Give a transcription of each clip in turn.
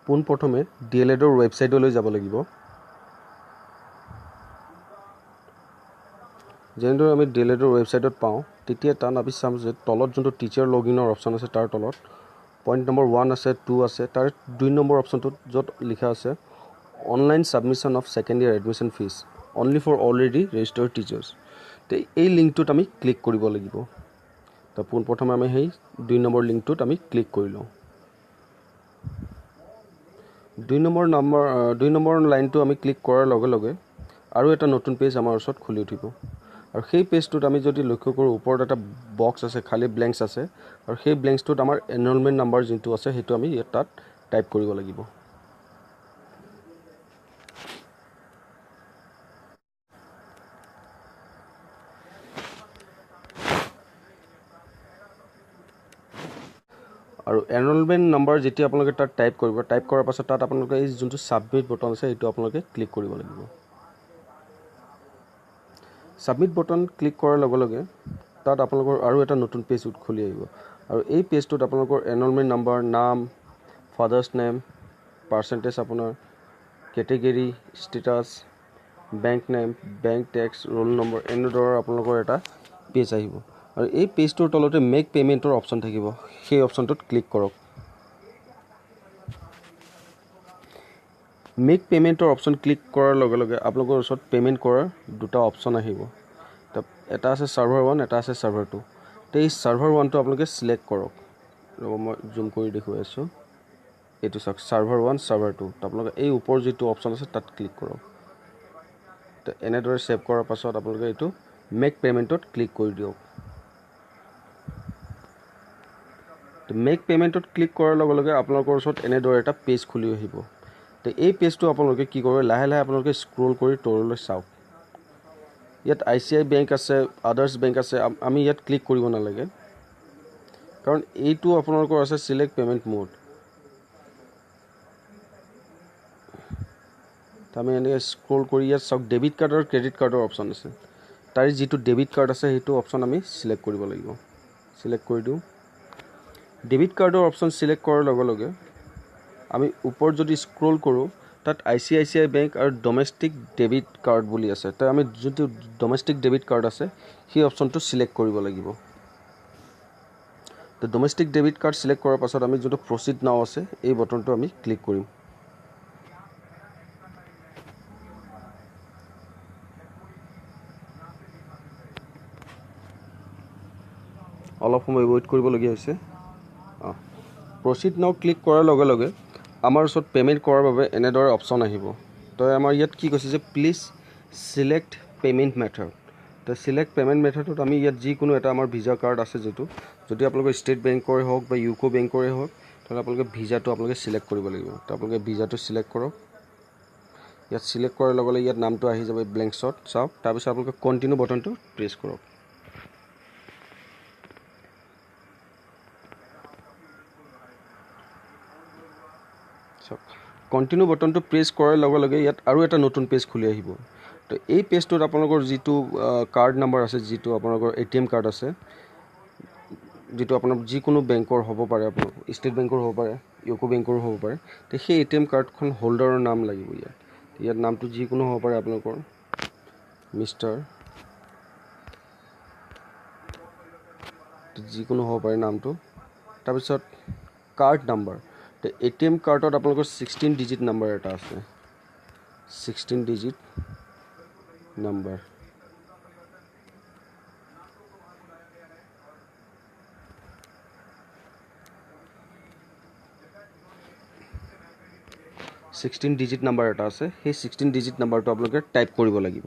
পোনপ্ৰথমে D L এডৰ ৱেবছাইটলৈ যাব লাগিব। যেনেদৰে আমি ডি এল এডৰ ৱেবছাইটত পাওঁ, তেতিয়া তাত আমি চাম যে তলত যোনটো টিচাৰ লগ ইনৰ অপশ্যন আছে, তাৰ তলত পইণ্ট নম্বৰ 1 আছে, 2 আছে। তাৰ 2 নম্বৰ অপশ্যনটোত য'ত লিখা আছে online submission of second year admission fees only for already registered teachers, তে এই লিংকটোত আমি ক্লিক কৰিব লাগিব। তো পোনপ্ৰথমে আমি সেই 2 নম্বৰ লিংকটোত আমি ক্লিক কৰি লওঁ। 2 নম্বৰ লাইনটো আমি ক্লিক কৰাৰ লগে লগে আৰু এটা নতুন পেজ আমাৰ ওচৰত খুলি উঠিব। আৰু সেই পেজটোত আমি যদি লক্ষ্য কৰোঁ, ওপৰত এটা বক্স আছে, খালী ব্লেংকছ আছে, আৰু সেই ব্লেংকছটোত আমাৰ এনৰলমেণ্ট নাম্বাৰ যোনটো আছে সেইটো আমি ইয়াত তাত টাইপ কৰিব লাগিব। আৰু এনৰলমেণ্ট নাম্বাৰ যেতিয়া আপোনালোকে তাত টাইপ কৰিব, টাইপ কৰাৰ পাছত তাত আপোনালোকে এই যোনটো ছাবমিট বটন আছে সেইটো আপোনালোকে ক্লিক কৰিব লাগিব। ছাবমিট বটন ক্লিক কৰাৰ লগে লগে তাত আপোনালোকৰ আৰু এটা নতুন পেজ খুলি আহিব। আৰু এই পেজটোত আপোনালোকৰ এনৰলমেণ্ট নাম্বাৰ, নাম, ফাদাৰ্ছ নেম, পাৰ্চেণ্টেজ আপোনাৰ, category, status, bank name, bank tax, roll number, এনেদৰে আপোনালোকৰ এটা পেজ আহিব। আৰু এই পেজটোৰ তলতে মেক পে'মেণ্টৰ অপশ্যন থাকিব, সেই অপশ্যনটোত ক্লিক কৰক। মেক পে'মেণ্টৰ অপশ্যন ক্লিক কৰাৰ লগে লগে আপোনালোকৰ ওচৰত পে'মেণ্ট কৰাৰ দুটা অপশ্যন আহিব। এটা আছে ছাৰ্ভাৰ 1, এটা আছে ছাৰ্ভাৰ 2। তো এই ছাৰ্ভাৰ 1টো আপোনালোকে চিলেক্ট কৰক। ৰ'ব, মই জুম কৰি দেখুৱাই আছোঁ। এইটো চাওক, ছাৰ্ভাৰ 1, ছাৰ্ভাৰ 2। তো আপোনালোকে এই ওপৰ যিটো অপশ্যন আছে তাত ক্লিক কৰক। তো এনেদৰে ছেভ কৰাৰ পাছত আপোনালোকে এইটো মেক পে'মেণ্টত ক্লিক কৰি দিয়ক। তো মেক পে'মেণ্টত ক্লিক কৰাৰ লগে লগে আপোনালোকৰ ওচৰত এনেদৰে এটা পেজ খুলি আহিব। তো এই পেজটো আপোনালোকে কি কৰিব, লাহে লাহে আপোনালোকে স্ক্ৰল কৰি তললৈ চাওক। ইয়াত I C I bank আছে, আদাৰ্ছ বেংক আছে, আমি ইয়াত ক্লিক কৰিব নালাগে, কাৰণ এইটো আপোনালোকৰ আছে চিলেক্ট পে'মেণ্ট মোড। তো আমি এনেকৈ স্ক্ৰল কৰি ইয়াত চাওক ডেবিট কাৰ্ড আৰু ক্ৰেডিট কাৰ্ডৰ অপশ্যন আছে। তাৰে যিটো ডেবিট কাৰ্ড আছে সেইটো অপশ্যন আমি চিলেক্ট কৰিব লাগিব। চিলেক্ট কৰি দিওঁ। ডেবিট কাৰ্ডৰ অপশ্যন চিলেক্ট কৰাৰ লগে লগে আমি ওপৰত যদি স্ক্ৰল কৰোঁ, তাত I C I C I bank আৰু ডমেষ্টিক ডেবিট কাৰ্ড বুলি আছে। তো আমি যোনটো ডমেষ্টিক ডেবিট কাৰ্ড আছে সেই অপশ্যনটো চিলেক্ট কৰিব লাগিব। তো ডমেষ্টিক ডেবিট কাৰ্ড চিলেক্ট কৰাৰ পাছত আমি যোনটো প্ৰচিড নাও আছে এই বটনটো আমি ক্লিক কৰিম। অলপ সময় ৱেইট কৰিবলগীয়া হৈছে। প্ৰচিড নাও ক্লিক কৰাৰ লগে লগে আমাৰ ওচৰত পে'মেণ্ট কৰাৰ বাবে এনেদৰে অপশ্যন আহিব। তো আমাৰ ইয়াত কি কৈছে যে প্লিজ চিলেক্ট পে'মেণ্ট মেথড। তো চিলেক্ট পে'মেণ্ট মেথডত আমি ইয়াত যিকোনো এটা আমাৰ ভিজা কাৰ্ড আছে, যিটো যদি আপোনালোকৰ ষ্টেট বেংকৰে হওক বা ইউকো বেংকৰে হওক, তাহলে আপোনালোকে ভিজাটো আপোনালোকে চিলেক্ট কৰিব লাগিব। তো আপোনালোকে ভিজাটো চিলেক্ট কৰক। ইয়াত চিলেক্ট কৰাৰ লগে লগে ইয়াত নামটো আহি যাব ব্লেংকছত, চাওক। তাৰপিছত আপোনালোকে কণ্টিনিউ বটনটো প্ৰেছ কৰক। চাওক, কণ্টিনিউ বটনটো প্ৰেছ কৰাৰ লগে লগে ইয়াত আৰু এটা নতুন পেজ খুলি আহিব। তো এই পেজটোত আপোনালোকৰ যিটো কাৰ্ড নাম্বাৰ আছে, যিটো আপোনালোকৰ এ টি এম কাৰ্ড আছে, যিটো আপোনাৰ যিকোনো বেংকৰ হ'ব পাৰে, আপোনাৰ ষ্টেট বেংকৰ হ'ব পাৰে, ইউকো বেংকৰো হ'ব পাৰে, তো সেই এ টি এম কাৰ্ডখন হোল্ডাৰৰ নাম লাগিব ইয়াত। ইয়াত নামটো যিকোনো হ'ব পাৰে আপোনালোকৰ, মিষ্টাৰ যিকোনো হ'ব পাৰে নামটো। তাৰপিছত কাৰ্ড নাম্বাৰ, তো এ টি এম কাৰ্ডত আপোনালোকৰ 16 ডিজিট নাম্বাৰ এটা আছে, 16 ডিজিট নাম্বাৰ। এটা আছে, সেই 16 ডিজিট নাম্বাৰটো আপোনালোকে টাইপ কৰিব লাগিব।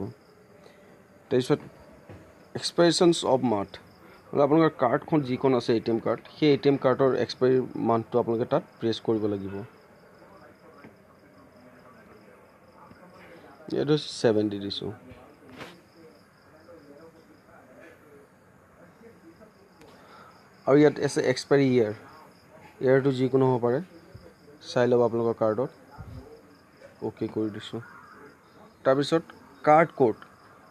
তাৰপিছত এক্সপাইৰেশ্যনছ অফ মান্থ, মানে আপোনালোকৰ কাৰ্ডখন যিখন আছে এ টি এম কাৰ্ড, সেই এ টি এম কাৰ্ডৰ এক্সপায়াৰী মান্থটো আপোনালোকে তাত প্ৰেছ কৰিব লাগিব। এইটো 7 দি দিছোঁ। আৰু ইয়াত আছে এক্সপায়াৰী ইয়েৰ, ইয়েৰটো যিকোনো হ'ব পাৰে, চাই ল'ব আপোনালোকৰ কাৰ্ডত। অ'কে কৰি দিছোঁ। তাৰপিছত কাৰ্ড ক'ড,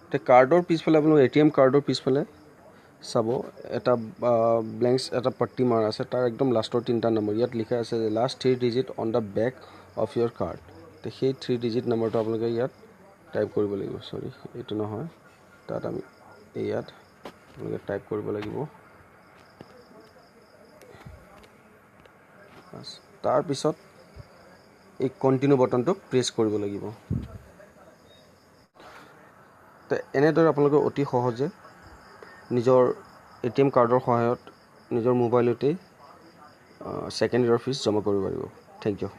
এতিয়া কাৰ্ডৰ পিছফালে আপোনালোকৰ এ টি এম কাৰ্ডৰ পিছফালে চাব এটা ব্লেংকছ এটা পট্টি মাৰা আছে, তাৰ একদম লাষ্টৰ তিনিটা নম্বৰ ইয়াত লিখা আছে যে last 3 digit on the back of your card. তো সেই 3 ডিজিট নাম্বাৰটো আপোনালোকে ইয়াত টাইপ কৰিব লাগিব। চৰি, এইটো নহয়, তাত আমি ইয়াত আপোনালোকে টাইপ কৰিব লাগিব। তাৰপিছত এই কণ্টিনিউ বটনটো প্ৰেছ কৰিব লাগিব। তো এনেদৰে আপোনালোকে অতি সহজে নিজৰ ATM কাৰ্ডৰ সহায়ত নিজৰ মোবাইলতেই ছেকেণ্ড ইয়েৰৰ ফিজ জমা কৰিব পাৰিব। Thank you.